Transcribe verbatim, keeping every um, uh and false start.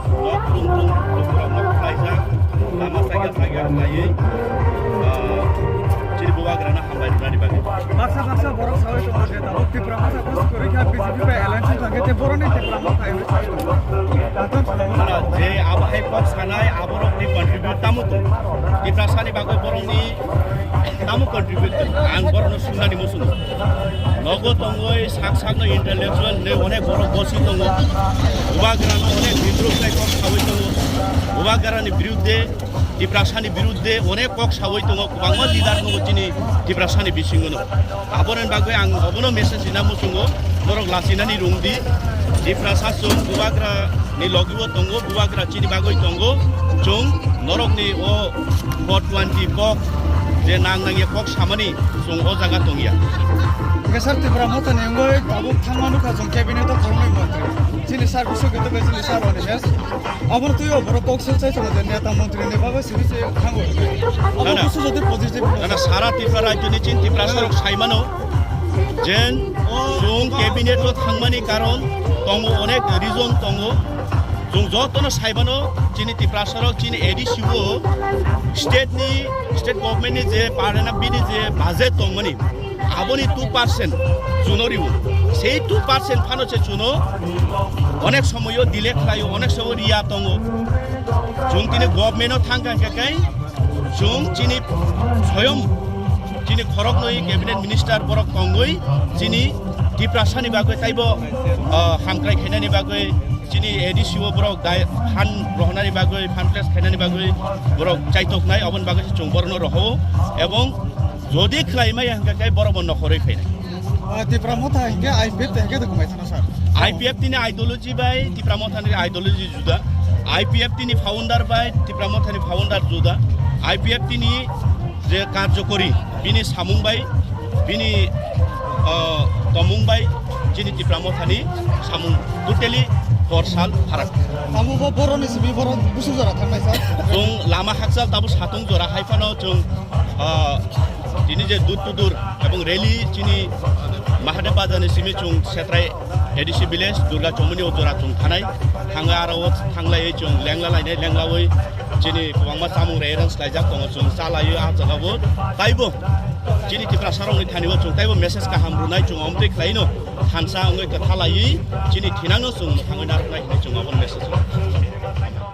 Nok rwngthung, lukurokno khlaijak, lama saikha saikha khlaiwi, ah, chini bubagrano hambai rwnani bagwi. Baksa baksa borok saui tongo je tabuk Tipra Motha kos kwrwi kha B J P bai alliance wngkha khe tei boroni Tipra Motha hai wngwi saui tongo. Ano je abo hai kok sanai aborokni contribute tamo tong? Tiprasani bagwi borokni tamo contribute tong? Ang borokno swngnani muchungo. Nogo tongoi sak sakno intellectual hinwi onek borok bosi tongo. Bubagrano onek bidroh khlai kok saui tongo. Bubagrani birudde, Tiprasani birudde onek kok saui tongo. Kwbangma leader tongo chini Tiprasani bisingono. Aboroni bagwi ang obono message rina muchungo. Norok lachinani rwngdi. Tiprasa chwng Bubagra ni logibo tongo, bubagra chini bagwi tongo. Chwng norokni o four twenty kok je nang nangya kok samani chwng o jaga tongya. Hwnkhe sir, Tipra Mothani wngwi tabuk thangma nukha chwng cabinet o thangwi montri. Chini sir Biswakant bai chini sir Animesh. Aboni twi o borok kok sel chai tongo je neta montri ni bagwi simi se thango. Abo Na, na. Busu jodi positive. Na, na, sara Tipra rajyoni chini Tiprasa rok saimano. Jen chwng cabinet o thangmani karon tongo, onek reason tongo. Chwng jotono saimano chini Tiprasarok chini A D C o state ni, state government ni je parena bini je budget tongmani aboni two percent chuno riwo. Sei two percent phano se chuno onek somoyo delay khlaio, onek somoyo riya tongo. Chwng tini government o thangkha hwnkhe kai Chwng chini soyom chini khoroknwi cabinet minister borok tongwi chini Tiprasani bagwi taibo, ah, hamkrai khainani bagwi chini A D C o borok dai phan rohonani bagwi, phan place khainani bagwi borok chaitoknai, oboni bagwi chwng borokno roho-o ebong jodi khlai maya hwnkhe kai borokbo nokhorwi phainai. Ah, Tipra Motha hwnkhe I P F tei hwnkhe tongmai thana sir. I P F tini ideology bai Tipra Mothani ideology juda. I P F tini founder bai Tipra Mothani founder juda. I P F tini je karjokori bini samung bai bini, ah, tomung bai chini Tipra Mothani samung totally korsal pharak. Amo bo boroni simi borok busu jora thangnai sir. Chwng lama hakchal tabuk satung jora hai phano chwng, ah, tini je door to door ebong rally chini Mahadev Bazar ni simi chwng Setrai A D C village Durga Chomoni o jora chwng thanai. Thangwi aro o thanglaiwi chwng lengla lainai, lenglawi chini kwbangma chamung rei rang swlaijak tongo, chwng chalaiwi ah jagao taibo chini Tiprasarokni thani o chwng taibo message kaham rwnai chwng omtwi khlaino thansa wngwi kwthalaiwi chini thinangno chwng mwthangwi narwknai hinwi chwng obo message rw.